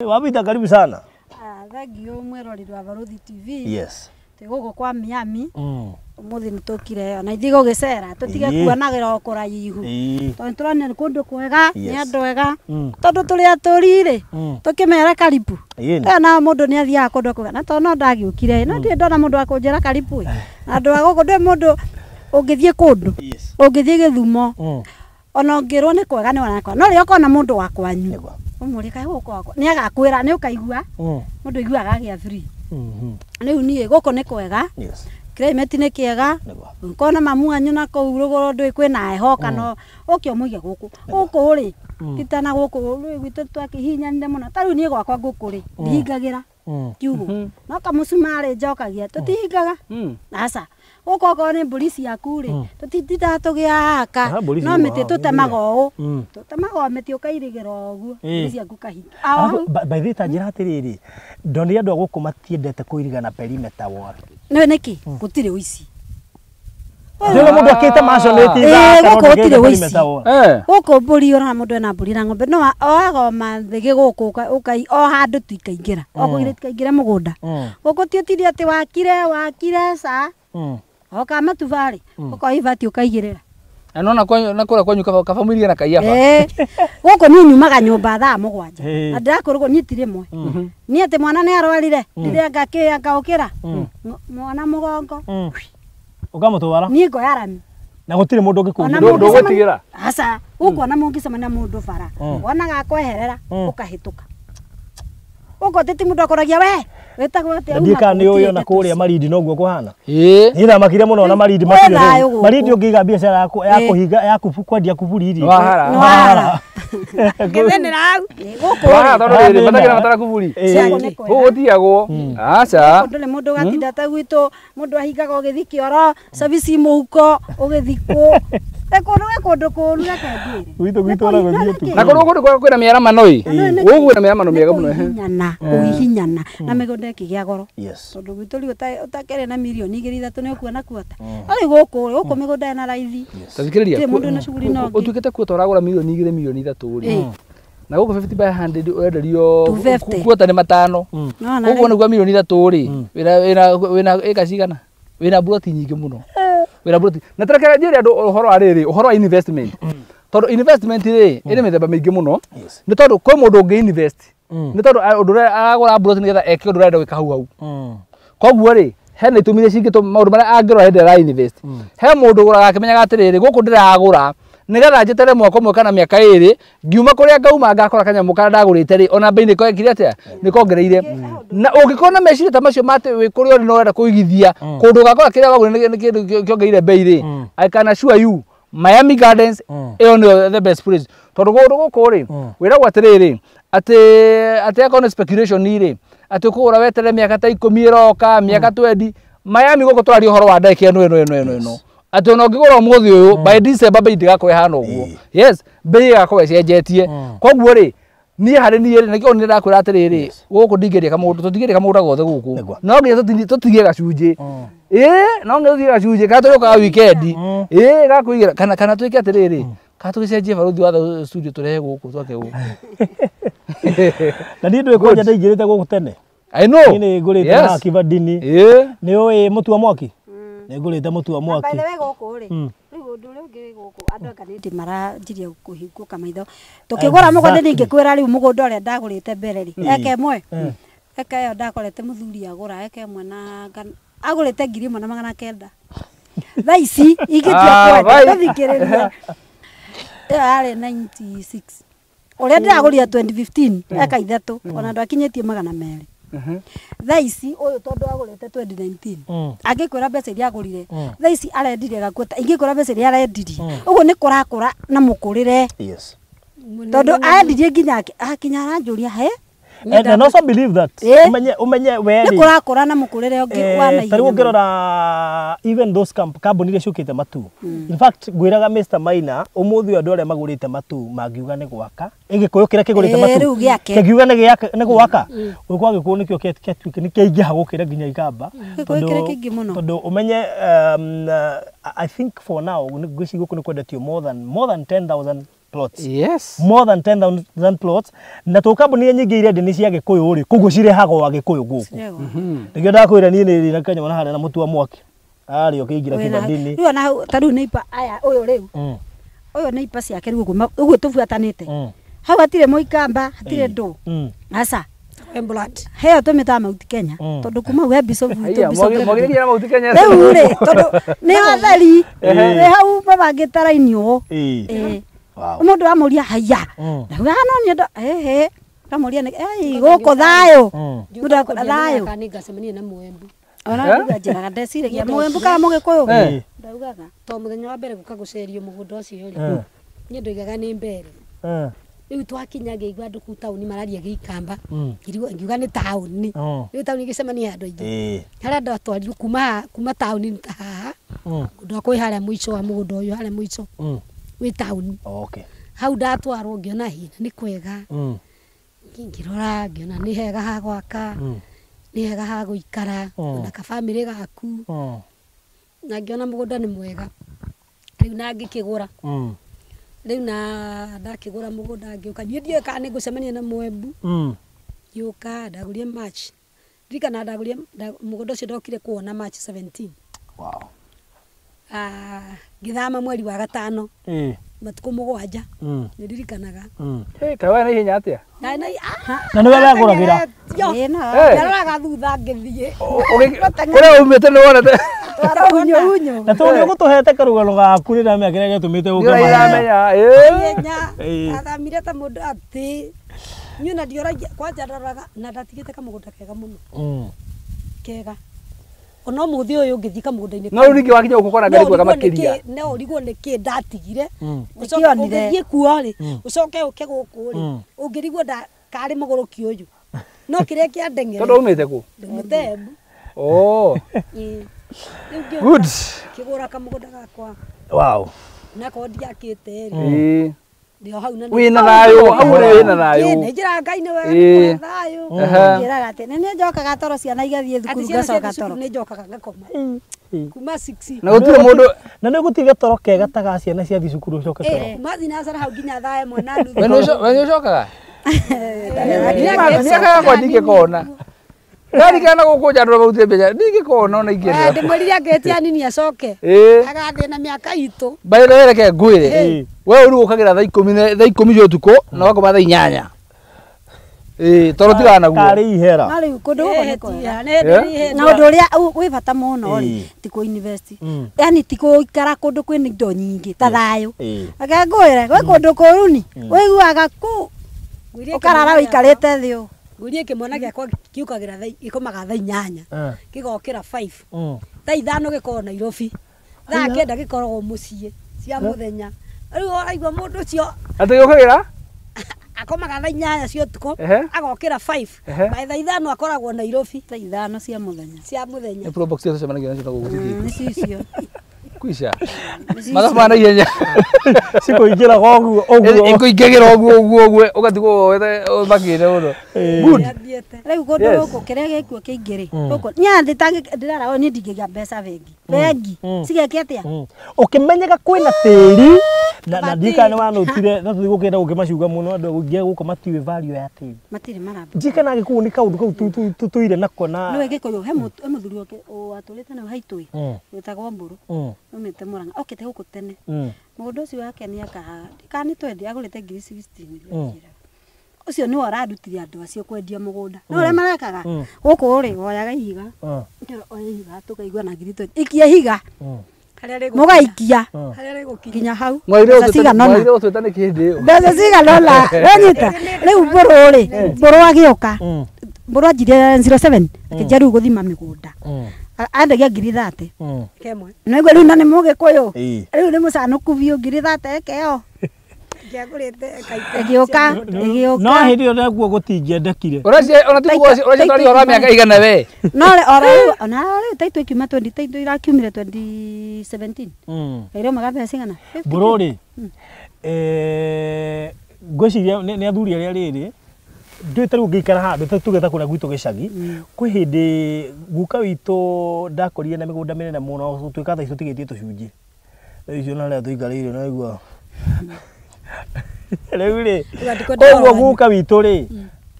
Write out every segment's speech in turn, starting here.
Wabita, karibu sana. Ah, thengio mwĩroreri wa Barũthi TV. Yes. Twĩ gũkũ kwa Miami. Ũmũthĩ nĩ tũkire ona ithuĩ gũgĩcera tũtige kuonagĩra o kũraihu. Tondũ tũronio nĩ kũndũ kwega, nĩ andũ ega. Tondũ tũrĩ atũri rĩ, tũkĩmere karibu. Ĩni. Na mũndũ nĩ athiaga kũndũ kwega. Na tondũ no ndagĩũkire, no ndirĩ ndona mũndũ wa kũnjĩra karibu ĩ. Andũ a gũkũ ndũĩ mũndũ ũngĩthiĩ kũndũ, ũngĩthiĩ Gĩthumo, ona ũngĩrwo nĩ kwega nĩ wona kwega. No rĩrĩa ũkona mũndũ wa kwanyu, ũmũrie kaĩ gũkũ gwakwa, nĩ agakwĩra, nĩ ũkaigua, mũndũ aiguaga agĩa free. Rĩu niĩ gũkũ nĩ kwega. Climate nĩ kĩega. Ũkona mamu wanyu na kũu rũgũrũ ndũĩ kwĩna heho kana ũke ũmũige gũkũ. Gũkũ rĩ, ti ta na gũkũ rĩu gwitũ twakĩhihinyanire mũno. Ta rĩu niĩ gwakwa ngũkũ rĩ, ndihingagĩra kiugũ. No kamũcumarĩ njokagia, tũtihingaga. Aca. Gũkũ okorwo nĩ mbũri ciaku rĩ, tũtitindaga tũgĩaka. Mbũri No ciuma mĩtĩ hau, tũtemaga ũũ. Tũtemaga o mĩtĩ ũkairigĩra o ũguo. Mbũri ciaku ũkahinga. By the way, ta njĩra atĩrĩrĩ, ndonire andũ a gũkũ matiendete kũiriga na perimeter wall. Nĩũĩ nĩkĩ? Gũtirĩ ũici. Ndĩrona mũndũ akĩte maconĩti Gũkũ gũtirĩ ũici. Gũkũ mbũri ũrona mũndũ ena mbũri na ng'ombe no oyaga o mathĩgĩ gũkũ ũkai o handũ tu ikaingĩra. O kũgĩra ikaingĩra mũgũnda. Gũkũ ti ũtinde atĩ wakire wakire ca. Oka matubarĩ, ũkoya ibati ũkaigĩrĩra. Na nona kwanyu na kũrĩa kwanyu kaba mũirige na kaiaba. Gũkũ niĩ nyumaga nyũmba thaa 7. Na ndĩrakwĩrwo niĩ ti rĩmwe. Niĩ atĩ mwana nĩ arwarire, ndĩrĩa ngakĩya ngaũkĩra. Mwana mũgongo. Ũkamũtwara? Niĩ ngoya rami. Na gũtirĩ mũndũ ũngĩkũria. Ona Ndũgũtigĩra? Aca, gũkũ ona mũngĩcemania mũndũ bara. Wonaga akweherera, ũkahĩtũka. Gũkũ ti mũndũ akoragia we, wĩtagwo atĩa? Na ndiĩ kana nĩ ũĩ ona Gũtirĩ kũrĩa Malindi noguo kũhana. Ĩĩ. Niĩ ndamakire mũno na Malindi Kwĩ matirĩ thayũ rĩu. gũkũ. Malindi ũngĩiga biacara yaku ya kũhinga ya kwendia kuburi irio. Nĩwahara. Nĩwahara. Ngĩthenera hau. Gũkũ Wahara rĩ. tondũ rĩrĩ matagĩra matara kuburi. Gũkũ nĩ kwega. Gũkũ gũtigagwo. Aca. Gũkũ ndũrĩ mũndũ ũgatinda ta gwitũ, mũndũ ahingaga ũgĩthiĩ kĩoro, cabici mũhuko, ũgĩthiĩ kũ. Kũndũ gwĩ kũndũ kũũru reke ngwĩre. Gwitũ gwitũ ona gũthiĩ ũtukũ. Na kũndũ gũkũ kwĩna mĩaramano ĩ. Gũkũ kwĩna mĩaramano mĩega mũno. Kũhihinyana, kũhihinyana na mĩgũnda ĩkĩgĩa goro. Yes. Tondũ gwitũ rĩu ũtakĩrĩ na mirioni 2 3 nĩ ũkuona kuota. No rĩu gũkũ rĩ, gũkũ mĩgũnda ĩna raithi. Ta thikĩrĩria. Gũtirĩ mũndũ wĩna shughuli na ũngĩ. Ũtuĩkĩte kuota ũragũra mirioni 2 mirioni 3 rĩ. Na gũkũ 50 by 100 ũrenderio 250. kuota nĩ 5. No, na Koguo rĩu- nĩguo mirioni 3 rĩ. Wĩna ĩka cigana? Wĩna buroti nyingĩ mũno. Wĩna buroti. Na tarekere njĩre andũ ũhoro wa rĩrĩ, ũhoro wa investment. Tondũ investment rĩ, ĩrĩ mĩthemba mĩingĩ mũno. Nĩ tondũ kwĩ mũndũ ũngĩ invest. Nĩ tondũ ũndũ ũrĩa aragũra buroti nĩgetha eke ũndũ ũrĩa arenda gwĩka hau hau. Koguo rĩ, hena itũmi iria cingĩtũma maũndũ marĩa angĩrora hĩndĩ ĩrĩa ara invest. He mũndũ ũgũraga akĩmenyaga atĩrĩrĩ, gũkũ ndĩragũra nĩgetha njeterere mwaka ũmwe kana mĩaka 2, ngiuma kũrĩa ngauma ngakora kanyamũ karĩa ndagũrĩte rĩ, ona bei nĩko ĩkire atĩa? Nĩkongereire. Na ũngĩkorwo na meciria ta macio ma atĩ wĩ kũrĩa ũrĩ na ũrenda kũigithia, kũndũ ũgakora kĩrĩa wagũrire nĩ kĩndũ kĩongereire bei rĩ, I can assure you, Miami Gardens ĩyo nĩyo the best place. Tondũ kũndũ gũkũ rĩ, wĩragwo atĩrĩrĩ, atĩ akorwo nĩ speculation rĩ, atĩ ũkũgũra weterere mĩaka ta 10 ĩroka, mĩaka 20, Miami gũkũ tũraria ũhoro wa ndagĩka ĩno ĩno ĩno ĩno ĩno. Atĩ ona ũngĩgũra ũmũthĩ ũyũ, by December bei ndĩgakorwo ĩhana ũguo. Yes, bei ĩgakorwo ĩcenjetie. Koguo rĩ, niĩ harĩ niĩ rĩ, nĩkĩo nĩ ndakwĩra atĩrĩrĩ, gũkũ ndingĩendia kamũgũnda, tũtingĩendia kamũgũnda gothe gũkũ. No nginya tũtigie gacunjĩ. No nginya tũtigie gacunjĩ, kana tũrĩũkaga weekend. Gakũigĩra, kana twĩke atĩrĩrĩ, kana tũgĩcenjie barũthi wa studio tũrehe gũkũ, twake gũkũ. Na niĩ ndũĩ kwanja ndaingĩrĩte gũkũ tene. I know. Niĩ nĩ ngũrĩte haha Kibandini. Nĩ ũĩ mũtu wa mwaki? Nĩ ngũrĩte mũtu wa mwaki. By the way gũkũ rĩ, rĩu ũndũ ũrĩa ũngĩ wĩ gũkũ, andũ anga nĩ ndĩ maranjirie kũhingũka maitho. Tũkĩgũra mũgũnda nĩ ingĩkwĩra rĩu mũgũnda ũrĩa ndagũrĩte mbere rĩ, eka ĩmwe. Eka ĩyo ndakorete mũthuri agũra, eka ĩmwe na agũrĩte 1900. Thaa ici ingĩtua kwenda, tũthikĩrĩrie. Ĩyo yarĩ 96. Ũrĩa ndĩragũrire 2015, eka 3, ona ndwakinyĩtie 200. Thaa ici ũyũ tondũ agũrĩte 2019, angĩkwĩra mbeca iria agũrire, thaa ici arendirie gakuota, ingĩkwĩra mbeca iria arendirie. Ũguo nĩ kũrakũra na mũkũrĩre. Tondũ arendirie nginya akinya aranjũria, he? And also believe that. Umenye we Nĩ kũrakũra na mũkũrĩre ũngĩ wa na Ta rĩu ũngĩrora even those kambuni iria ciũkĩte Matuu. In fact, ngwĩraga Mr. Maina, ũmũthĩ andũ arĩa magũrĩte Matuu mangiuga nĩ gwaka. Gĩkũyũ kĩrĩa kĩgũrĩte Matuu. Rĩu gĩake. Kĩngiuga nĩ gwaka. Gũkũ kwa Gĩkũyũ nĩkĩo kĩatuĩka nĩ kĩaingĩha gũkĩra nginya Ikamba. Gĩkũyũ kĩrĩa kĩingĩ mũno. Tondũ ũmenye, I think for now, ngwĩciria gũkũ nĩ kwendetio more than 10,000 plots. Yes. More than 10,000 plots na to kambuni nyingĩ iria ndĩ cia Gĩkũyũ rĩ koguo cirehagwo Agĩkũyũ gũkũ. Nĩkĩo ndakwĩra niĩ nĩ na Kenya harĩa na mũtu wa mwaki arĩ ũkĩingĩra kĩbandini. Rĩu ona ta rĩu neighbor aya ũyũ rĩu ũyũ neighbor ciake rĩu ũguo tũbuatanĩte hau hatirĩ mũikamba hatirĩ ndũ aca heo tũmĩtaga Mount Kenya tondũ kuma hau he Bishop witũ Bishop rĩu rĩ tondũ nĩ atheri wĩ hau mabangĩte raini ũũ. Mũndũ amũria haiya ndauga no nĩ ehe kamũria nĩ gũkũ thayũ mũndũ akũra thayũ. Nĩngacemania na Mũembu ona ndauga njĩraga ndeciragia Mũembu kana Mũgĩkũyũ ndaugaga to mũthenya wa mbere gũka gũcerio mũgũnda ũcio rĩ niĩ ndoigaga nĩ mbere rĩu twakinya ngĩigua andũ kũu taũni mararia Gĩikamba ngiuga nĩ taũni rĩu taũni ĩgĩcemania andũ aingĩ harĩa ndatwarirwo kuma taũni ta haha mũgũnda wakwa wĩ harĩa mũico wa mũgũnda ũyũ harĩa mũico wĩ taũni. Hau ndatwarwo ngĩona hĩ nĩ kwega ngĩrora ngĩona nĩ hega ha gwaka nĩ hega ha gũikara na kabamĩrĩ gaku na ngĩona mũgũnda nĩ mwega rĩu na ngĩkĩgũra rĩu na ndakĩgũra mũgũnda ngĩũka niĩ ndiũĩ kana nĩ ngũcemania na Mũembu ngĩũka ndagũrire March ndirikana ndagũrire mũgũnda ũcio ndokire kuona March 17. Wow. Ngĩthama mweri wa gatano matukũ mũgwanja nĩ ndirikanaga. Kaĩ we na ihenya atĩa? Na nĩwe wegũragĩra? Ndaroraga thutha ngĩthiĩ. Kũrĩa umĩte nĩ wonete? Unyo. Na tondũ nĩ ũgũtũhete karũgano gaku nĩ ndamenya kĩrĩa gĩtũmĩte ũke mahenya. Ihenya athamire ta mũndũ atĩ niĩ na ndioragia kwanja ndoraga na ndatigĩte kamũgũnda kega mũno kega ona mũthĩ ũyũ ũngĩthiĩ kamũgũnda-inĩ no rĩu ningĩ wakinya gũkũ ũkona ngari kwega makĩria no ũrigwo nĩ kĩ ndatigire ũcoke ũngĩthiĩ kuo rĩ ũcoke ũke gũkũ rĩ ũngĩrigwo karĩ mũgũrũki ũyũ no kĩrĩa kĩandeng'ere tondũ umĩte kũ? Ndumĩte Embu. Oh. Good. Kĩgũra kamũgũnda gakwa. Wow. Nakorwo ndiakĩte rĩ ndio hau na wĩna thayũ hau rĩ wĩna thayũ nĩ njĩra Ngai nĩ wega nĩ thayũ njĩraga atĩ nĩ njokaga toro ciana igathiĩ thukuru ngacoka toro nĩ njokaga ngakoma kuma 6 na gũtirĩ mũndũ na nĩ gũtiga toro kega ta ga ciana ciathiĩ cukuru ũcoke toro kuma thinacara hau nginya thaa ĩmwe na nuthu we nĩ ũcokaga niakaga kwa ndingĩkona ndarikana gũkũ nja andũ mautire mbeca ndingĩkona ona ingĩenda ndĩmwĩrire angĩtia nini acoke agathiĩ na mĩaka itũ by the way reke ngwĩre we rĩu ũkagĩra thaa ikũmi cia ũtukũ na ũgakoma thaa inyanya tondũ tigana naguo karĩ ihera na rĩu kũndũ gũkũ nĩ kwega na ũndũ ũrĩa wĩ bata mũno rĩ ti kũ invest yani ti gũikara kũndũ kwĩna indo nyingĩ ta thayũ reke ngwĩre gwĩ kũndũ kũru ni wĩiguaga kũ ũkarara wĩikarĩte thĩ ũũ ngũrie kĩmwana gĩakwa kĩũkagĩra thaa gĩkomaga thaa inyanya gĩgokĩra 5 thaa ithano gĩkoragwo Nairobi thaa kenda gĩkoragwo mũciĩ cia mũthenya rĩu ũraigua mũndũ ũcio atĩ gĩũkagĩra akomaga thaa inyanya cia ũtukũ agokĩra 5 by thaa ithano akoragwo Nairobi thaa ithano cia mũthenya cia mũthenya nĩ probox cia tũcemanagia nacio na gũkũ nĩ icio kwisha mathabu ma naihenya cikũingĩraga ũguo ũguo ĩkũingagĩra ũguo ũguo ũguo ũgatigwo ũmakĩte mũno good rĩu kũndũ gũkũ kĩrĩa gĩkuo kĩingĩ rĩ gũkũ niĩ ndĩrara niĩ ndingĩgĩa mbeca bengi bengi cigeke atĩa ũkĩmenyeka kwĩna tĩri na ndikana nĩ wanũtire na tũthiĩ gũkĩenda gũkĩmaciuga mũno andũ aingĩ gũkũ matiũĩ value ya tĩri matirĩ maramba njikana Gĩkũyũ nĩ kaũndũ kau tũtũire nako na nĩwe Gĩkũyũ he mũthuri watũrĩte nau haitũĩ wĩtagwo Mbũrũ umĩte Mũrang'a okĩte gũkũ tene mũgũnda ũcio wake nĩ akahaga kana nĩ twendia agũrĩte ngiri 16 ũcio nĩwe ũrarutire andũ acio kwendia mũgũnda no ũrĩa marekaga gũkũ rĩ woyaga ihiga oya ihiga tũkaigua na ngiri 20 ikia ihiga mũgaikia nginya hau mbeca cigana ũna mbeca cigana ũna wanyita rĩu Mbũrũ rĩ Mbũrũ agĩũka Mbũrũ anjirie 07 akĩnjia rĩu gũthima mĩgũnda andagia ngiri 30 naigua rĩu na nĩ Mũgĩkũyũ rĩu nĩ mũcanũku biũ ngiri 30 ĩkeo ĩgĩũka ĩgĩũka no hĩndĩ ĩyo naguo gũtingĩendekire ona tiguo ũracio twaria ũhoro wa mĩaka igana we no oro ona rĩu taitũ ikiuma 20 taitũ irakiumire 2017 kairwo maga mbeca cigana Mbũrũ rĩ ngwĩciria nĩ athuri arĩa rĩrĩ ndũĩ ta rĩu ũngĩikara handũ tuge ta kũrĩa gwitũ gĩcagi kwĩ hĩndĩ guka witũ ndakorire na mĩgũnda mĩnene mũno gũtuĩka thaa ici tũtigĩtie tũcunjĩ thaa icio na harĩa tũikarĩire naigua Rĩu rĩ koguo guka witũ rĩ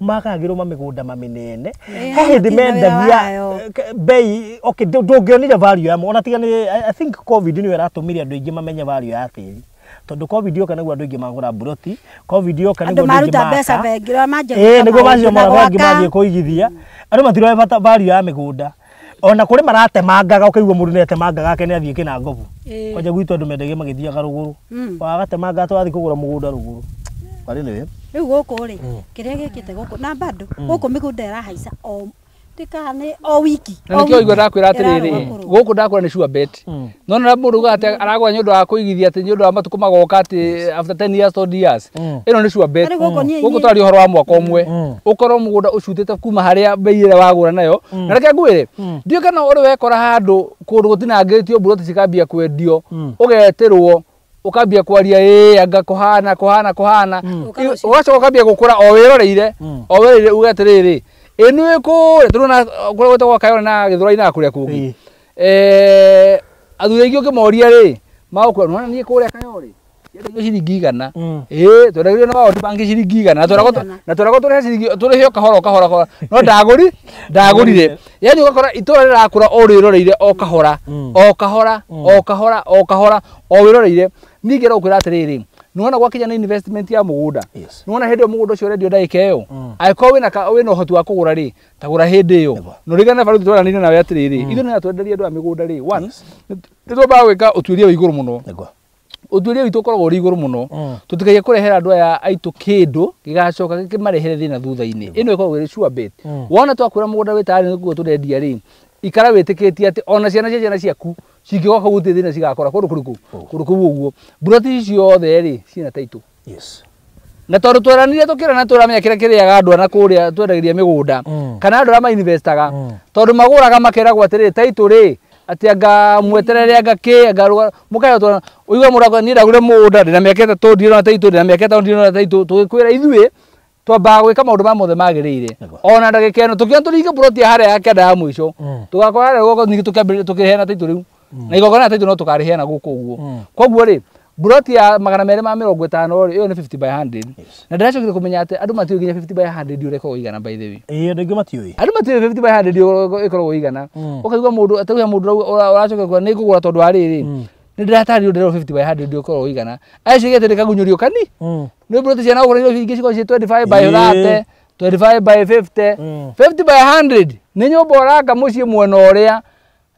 makagĩrwo mamĩgũnda mamĩnene he hĩndĩ mendagia bei okay ndũngĩonire value yamo ona tiga nĩ I think covid nĩyo ĩratũmire andũ aingĩ mamenye value ya tĩri tondũ covid yoka nĩguo andũ aingĩ magũra mburoti covid yoka nĩguo andũ aingĩ maruta mbeca bengi rĩa manjia nĩguo macio mara bengi mathiĩ kũigithia andũ matiroe bata value ya mĩgũnda ona kũrĩ maratemangaga ũkaigua mũndũ nĩatemangaga ake nĩathiĩ Kĩnangobu kwanja gwitũ andũ mendagia magĩthiaga rũgũrũ wagatemanga twathiĩ kũgũra mũgũnda rũgũrũ warĩ nĩwe rĩu gũkũ rĩ kĩrĩa gĩkĩte gũkũ na bado gũkũ mĩgũnda ĩrahaica o ndikane o wiki na nĩkĩo ũigua ndakwĩra atĩrĩrĩ gũkũ ndakwĩra nĩ sure bet no na mũndũ ugaga atĩ aragũra nĩ ũndũ wa kũigithia atĩ nĩ ũndũ wa matukũ magoka atĩ after 10 years 20 years ĩno nĩ sure bet gũkũ twaria ũhoro wa mwaka ũmwe ũkorwo mũgũnda ũcutĩte kuma harĩa bei ĩrĩa wagũra nayo na reke ngwĩre ndiũĩ kana ũrĩ wekora handũ kũndũ gũtinangĩtio mburoti cikambia kwendio ũgetĩrwo ukambia kwaria anga kuhana kuhana kuhana ugacoka ukambia gukura o wiroreire o wiroreire uge atiriri inu kũrĩa tũrona kũrĩa gwĩtagwo Kayole na Gĩthũrai na kũrĩa kũngĩ athuri aingĩ ũngĩmoria rĩ magũkwĩra nĩwona niĩ kũrĩa Kayole yendagia ciringi 100 twendagĩrio na World Bank ciringi 100 na tweragwo tũrĩhe ciringi tũrĩhe o kahora o kahora kahora no ndagũrire yani ũgakora itũra rĩrakũra o rĩroreire o kahora o kahora o kahora o kahora o wĩroreire ningĩ ũkwĩra atĩrĩrĩ nĩwona gwakinya nĩ investment ya mũgũnda nĩwona hĩndĩ ĩyo mũgũnda ũcio ũrendio ndagĩka ĩyo angĩkorwo wĩna ũhoti wa kũgũra rĩ ta gũra hĩndĩ ĩyo na ũrigane baruthi twaranĩire nawe atĩrĩrĩ ithuĩ nĩ twenderie andũ a mĩgũnda rĩ one nĩ twambaga gwĩka ũtuĩria wa igũrũ mũno ũtuĩria witũ ũkoragwo ũrĩ igũrũ mũno tũtikagie kũrehera andũ aya aitũ kĩndũ gĩgacoka gĩkĩmarehere thĩna thutha-inĩ ĩno ĩkoragwo ĩrĩ sure bet wona twakwĩra mũgũnda wĩ tayarĩ nĩguo tũrendia rĩ ikara wĩtĩkĩtie atĩ ona ciana cia ciana ciaku cingĩgoka kũu gũtirĩ thĩna cigakora kũndũ kũrĩkũ kũndũ kũu ũguo mburoti ici ciothe rĩ ciĩna taitũ na tondũ tweranire tũkĩrana tũramenya kĩrĩa kĩrĩaga andũ na kũrĩa twendagĩria mĩgũnda kana andũ arĩa mainvestaga tondũ magũraga makeragwo atĩrĩrĩ taitũ rĩ atĩ anga mweterere anga kĩ anga mũkahe twana ũigua mũndũ akwĩra niĩ ndagũrire mũgũnda ndĩna mĩaka 3 ndirĩ na taitũ ndĩna mĩaka 5 ndirĩ na taitũ tũgĩkwĩra ithuĩ twambaga gwĩka maũndũ ma mothe magĩrĩire ona ndagĩka ĩno tũkiona tũringe mburoti harĩa ya kĩanda ya mũico tũgakora harĩa gũkũ ningĩ tũkĩambĩrĩria tũkĩheana taitũ rĩu na igongona rĩa taitũ no tũkarĩheana gũkũ ũguo koguo rĩ mburoti ya 250 rĩ ĩyo nĩ 50 by 100 na ndĩracokire kũmenya atĩ andũ matiũĩ nginya 50 by 100 ũrĩa ĩkoragwo ĩigana by the way andũ aingĩ matiũĩ andũ matiũĩ 50 by 100 ĩkoragwo ĩigana ũkaigua mũndũ atauga mũndũ ũracoka kuga nĩ ngũgũra tondũ wa rĩrĩ nĩ ndĩratarĩrio ndĩrerwo 50 by 100 ĩkoragwo ĩigana aciria atĩ ndĩkagunyũrio kani nĩ mburoti cia nagũkũ Nairobi ingĩ cikoragwo ciĩ 25 by 30 25 by 50 50 by 100 nĩ nyũmba ũraka mũciĩ mwena ũrĩa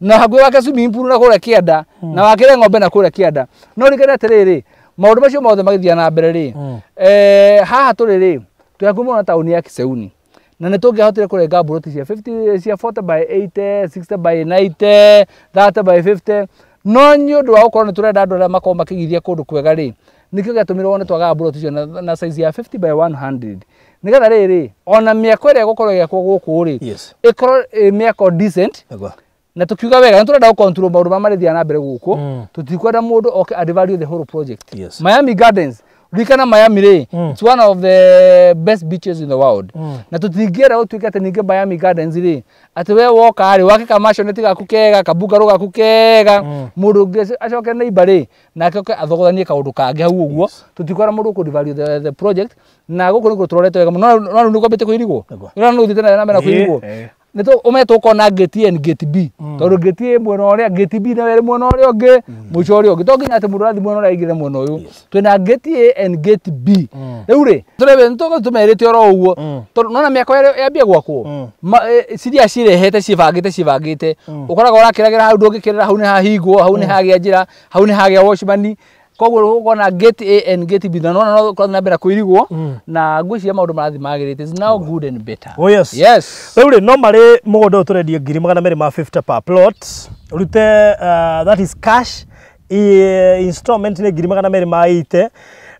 na hakuhĩ wake swimming pool na kũrĩa kĩanda na wakĩre ng'ombe na kũrĩa kĩanda no ririkane atĩrĩrĩ maũndũ macio mothe magĩthiĩ na mbere rĩ haha tũrĩ rĩ twĩ hakuhĩ mũno na taũni ya Kiseuni na nĩ tũngĩahotire kũrenga mburoti cia 50 cia 40 by 80 60 by 90 30 by 50 no nĩ ũndũ wa gũkorwo nĩ tũrenda andũ arĩa makorwo makĩigithia kũndũ kwega rĩ nĩkĩo gĩatũmire wone twagaga mburoti icio na size ya 50 by 100 nĩgetha rĩrĩ ona mĩako ĩrĩa ĩgũkorwo ĩgĩakwo gũkũ rĩ ĩkorwo ĩ mĩako decent na tukiuga wega nĩ tũrenda gũ-control maũndũ marĩa marĩthiaga na mbere gũkũ tũtikwenda mũndũ oke add value the whole project. Miami Gardens ririkana Miami rĩ it's one of the best beaches in the world na tũtingĩenda gũtuĩke atĩ ningĩ Miami Gardens rĩ atĩ we woka rĩ wake kamansionette gaku kega kabungaro gaku kega mũndũ ũngĩ acoke neighbor rĩ nake oke athogothanie kaũndũ kangĩ hau ũguo tũtikwenda mũndũ ũkũ value the project na gũkũ nĩkuo tũrorete wega mũno no rĩu nĩ kwambĩte kũirigwo no nĩ ũthiĩte na mbere na kũirigwo nĩ ũmenye tũkona gate A na gate B tondũ gate A mwena ũrĩa gate B nayo ĩrĩ mwena ũrĩa ũngĩ mũico ũrĩa ũngĩ to nginya atĩ mũndũ ũrathiĩ mwena ũrĩa aingĩre mwena ũyũ twĩna gate A and gate B rĩu rĩ tũmerĩte oro ũguo tondũ nona mĩako yambia gwakwo ciria cirehete cibangĩte ũkoraga ũrakĩragĩra hau ndũngĩkĩrĩra hau nĩ hahingwo hau nĩ hagĩa njĩra hau nĩ hagĩa watchman koguo ũkona gate A and gate B na nona no kũrathiĩ na mbere kũirigwo na ngwĩciria maũndũ marathiĩ magĩrĩte. It's now good and better. Oh yes. Yes. Rĩu rĩ no marĩ mũgũnda ũyũ tũrendio 250 per plot ũrute that is cash installment nĩ 280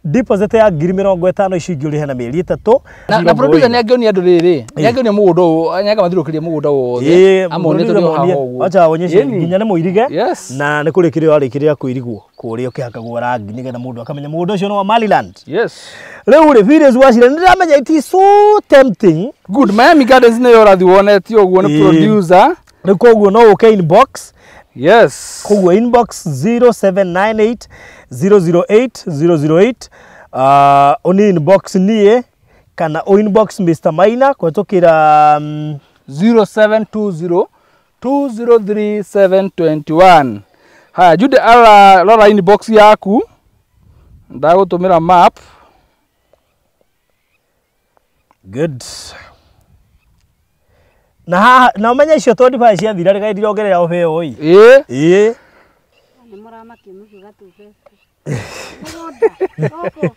deposit ya 50,000 icio ingĩ ũrĩhe na mĩeri 3 na producer nĩ angĩonia andũ rĩrĩ nĩ angĩonia mũgũnda ũyũ nĩ angamathiũrũrũkĩria mũgũnda wothe amone tũrĩ haha ũguo acha onyeshe nginya nĩ mũirige na nĩ kũrĩkĩrĩrio arĩkĩrĩria kũirigwo kũrĩa ũkĩhakagwo rangi nĩgetha mũndũ akamenya mũgũnda ũcio nĩ wa Maliland. Yes. Rĩu rĩ Village Wachira nĩ ndĩramenya it is so tempting. Good. Miami Gardens nĩyo ũrathiĩ wonetio ũguo nĩ producer. Rĩu koguo no ũke inbox. Yes. Koguo inbox 0798 008 008 Ũni inbox niĩ kana ũ inbox Mr. Maina kũhetũkĩra 0720 203 721. Haya, Jude, ara rora inbox yaku, ndagũtũmĩra map. Good. Na haha na ũmenye icio 25 ciathira rĩgai ndirongerera ũheo ĩ. Ĩĩ. Ĩĩ. Nĩ mũramakio mũkiuga 250 mũgũnda gũkũ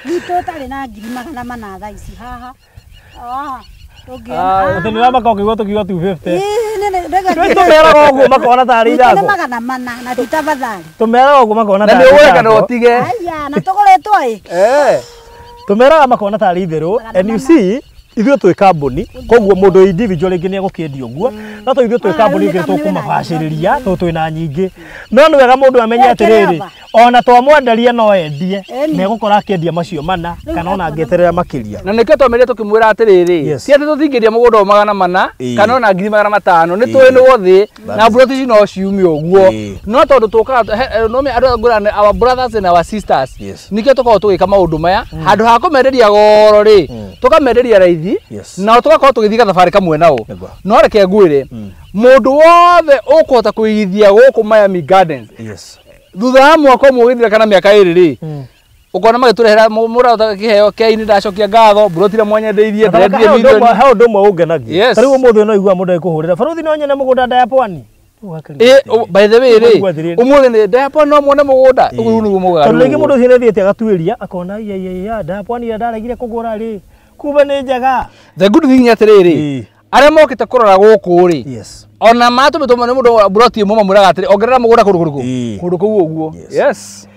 gwitũ ũtarĩ na 400,000 thaa ici haha o haha ndũngĩona. Atĩ nĩ ũramaka ũkĩigua tũkiuga 250. Ĩĩ, Twĩ tũmeraga ũguo makona tarĩ Gwitũ nĩ ithako. 400 na ti tafadhali. Tũmeraga ũguo makona Na tarĩ nĩ ũgũre kana ithako. ũtige. Aya, na tũgũrĩtwo ĩ. Tũmeraga makona tarĩ itherũ. And you see, ithuĩ twĩ kambuni, koguo mũndũ individual rĩngĩ nĩ egũkĩendia ũguo, no to ithuĩ twĩ Ah, kambuni rĩu nĩ ĩngĩ kambuni wĩna tũkũmabacĩrĩria tondũ twĩna nyingĩ. No nĩ wega mũndũ amenye Eh, atĩrĩrĩ, kĩrĩa ona twamwenderia no endie, Ĩni. na egũkora akĩendia macio mana Rĩu kana ona ekuona angĩeterera makĩria. Na nĩkĩo twamĩrire tũkĩmwĩra atĩrĩrĩ, ti atĩ tũtingĩendia mũgũnda o 400 kana ona 500,000, nĩ tũĩ nĩ wothe na mburoti ici no ciume ũguo, no tondũ tũkaga no andũ aya ngũrani, our brothers and our sisters, nĩkĩo tũkoragwo tũgĩka maũndũ maya. Handũ ha kũmenderia goro rĩ, tũkamenderia raithi, nao tũgakorwo tũgĩthiĩ gathabarĩ kamwe nao. No reke ngwĩre, mũndũ wothe ũkũhota kũigithia gũkũ Miami Gardens, thutha wa mwaka ũmwe ũgĩthira kana mĩaka 2 rĩ, ũkona magĩtũrehera mũrata kĩheo kĩa-inĩ. Ndacokia ngatho mburoti ĩrĩa mwanyendeirie, ndĩrendirie milioni. He ũndũ ũmwe ũngenagia. Ta rĩu ũmũthĩ no igua mũndũ agĩkũhũrĩra, "Baruthi, no nyone mũgũnda ndaya pwani?" Ĩ, by the way rĩ, Ũguo atĩrĩrĩ. ũmũthĩ nĩ ndaya pwani no muone mũgũnda, ũguo nĩguo mugaga. Tondũ rĩngĩ mũndũ ũcio nĩathiĩte agatuĩria akona iya iya iya ndaya pwani ĩrĩa ndaregire kũgũra rĩ, kumbe nĩ njega. The good thing nĩ atĩrĩrĩ, arĩa mokĩte kũrora gũkũ rĩ, ona matũmĩtwo nĩ mũndũ mburoti ĩmwe, mamwĩraga atĩrĩ, "Ongerera mũgũnda kũndũ kũrĩkũ?" Kũndũ kũu ũguo. Yes.